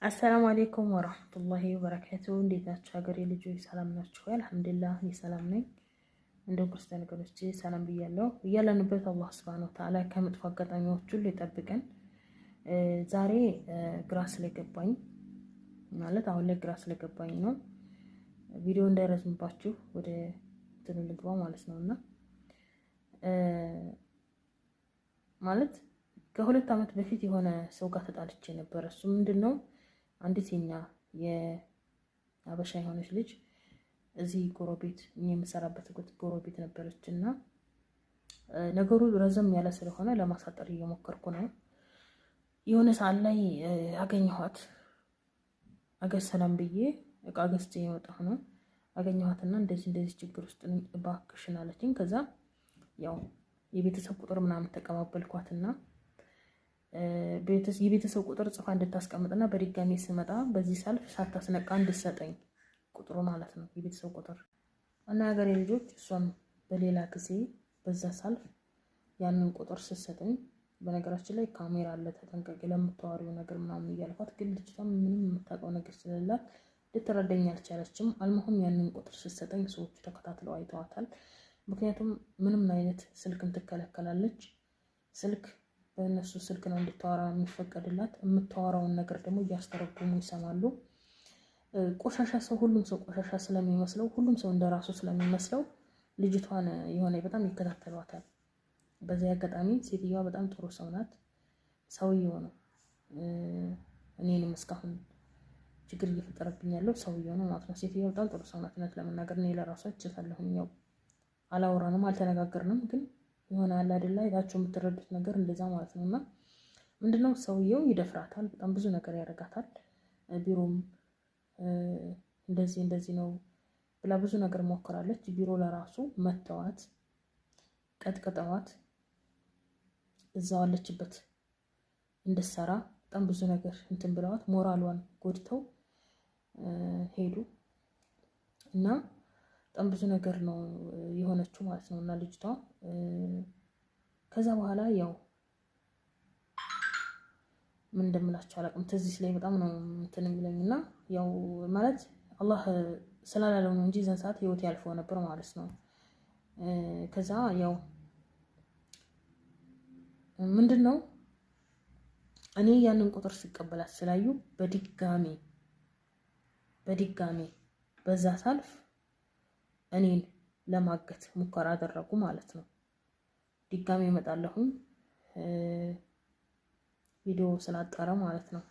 السلام عليكم ورحمة الله وبركاته። እንዴት ናችሁ ሀገሬ ልጆች? ሰላም ናችሁ? አልሐምዱሊላህ እኔ ሰላም ነኝ። እንደውም ክርስቲያን ወገኖቼ ሰላም ብያለሁ። እያለንበት አላህ سبحانه وتعالى ከመጥፎ አጋጣሚዎች ሁሉ ይጠብቀን። ዛሬ ግራ ስለገባኝ፣ ማለት አሁን ላይ ግራ ስለገባኝ ነው፣ ቪዲዮ እንዳይረዝምባችሁ ወደ እንትኑ ልግባ ማለት ነው። እና ማለት ከ2 ዓመት በፊት የሆነ ሰው ጋር ተጣልቼ ነበረ። እሱ ምንድን ነው፣ አንዲት የኛ የአበሻ የሆነች ልጅ እዚህ ጎረቤት፣ እኛ የምሰራበት ጎረቤት ነበረች። እና ነገሩ ረዘም ያለ ስለሆነ ለማሳጠር እየሞከርኩ ነው። የሆነ ሰዓት ላይ አገኘኋት። አገር ሰላም ብዬ እቃ ገዝቼ የወጣሁ ነው። አገኘኋትና እንደዚህ እንደዚህ ችግር ውስጥ ነኝ እባክሽን አለችኝ። ከዛ ያው የቤተሰብ ቁጥር ምናምን ተቀባበልኳትና የቤተሰብ ቁጥር ጽፋ እንድታስቀምጥና በድጋሚ ስመጣ በዚህ ሰልፍ ሳታስነቃ እንድትሰጠኝ ቁጥሩ ማለት ነው፣ የቤተሰብ ቁጥር። እና ሀገሬ ልጆች፣ እሷም በሌላ ጊዜ በዛ ሳልፍ ያንን ቁጥር ስትሰጠኝ፣ በነገራችን ላይ ካሜራ አለ፣ ተጠንቀቂ ለምታወሪው ነገር ምናምን እያልኳት፣ ግን ልጅቷ ምንም የምታውቀው ነገር ስለሌላት ልትረዳኝ አልቻለችም። المهم ያንን ቁጥር ስትሰጠኝ ሰዎቹ ተከታትለው አይተዋታል። ምክንያቱም ምንም አይነት ስልክም ትከለከላለች። ስልክ በእነሱ ስልክ ነው እንድታወራ የሚፈቀድላት። የምታወራውን ነገር ደግሞ እያስተረጉሙ ይሰማሉ። ቆሻሻ ሰው፣ ሁሉም ሰው ቆሻሻ ስለሚመስለው፣ ሁሉም ሰው እንደራሱ ስለሚመስለው ልጅቷን የሆነ በጣም ይከታተሏታል። በዚህ አጋጣሚ ሴትዮዋ በጣም ጥሩ ሰው ናት። ሰውየው ነው እኔንም እስካሁን ችግር እየፈጠረብኝ ያለው፣ ሰውየው ነው ማለት ነው። ሴትዮዋ በጣም ጥሩ ሰው ናት። እውነት ለመናገር እኔ ለራሷ እችላለሁኝ። ያው አላወራንም፣ አልተነጋገርንም፣ ግን የሆነ አለ አይደለ አይታችሁ የምትረዱት ነገር እንደዛ ማለት ነው። እና ምንድነው፣ ሰውየው ይደፍራታል፣ በጣም ብዙ ነገር ያደርጋታል። ቢሮም እንደዚህ እንደዚህ ነው ብላ ብዙ ነገር ሞክራለች። ቢሮ ለራሱ መተዋት፣ ቀጥቅጠዋት እዛው አለችበት እንድትሰራ በጣም ብዙ ነገር እንትን ብለዋት ሞራሏን ጎድተው ሄዱ እና በጣም ብዙ ነገር ነው የሆነችው ማለት ነው። እና ልጅቷ ከዛ በኋላ ያው ምን እንደምላቸው አላውቅም። ትዝ ሲለኝ በጣም ነው እንትን የሚለኝ። እና ያው ማለት አላህ ስላላለው ነው እንጂ የዛን ሰዓት ህይወት ያልፈው ነበር ማለት ነው። ከዛ ያው ምንድን ነው፣ እኔ ያንን ቁጥር ስቀበላት ስላዩ በድጋሚ በድጋሚ በዛ ሳልፍ እኔን ለማገት ሙከራ አደረጉ ማለት ነው። ድጋሚ እመጣለሁኝ፣ ቪዲዮ ስላጠረ ማለት ነው።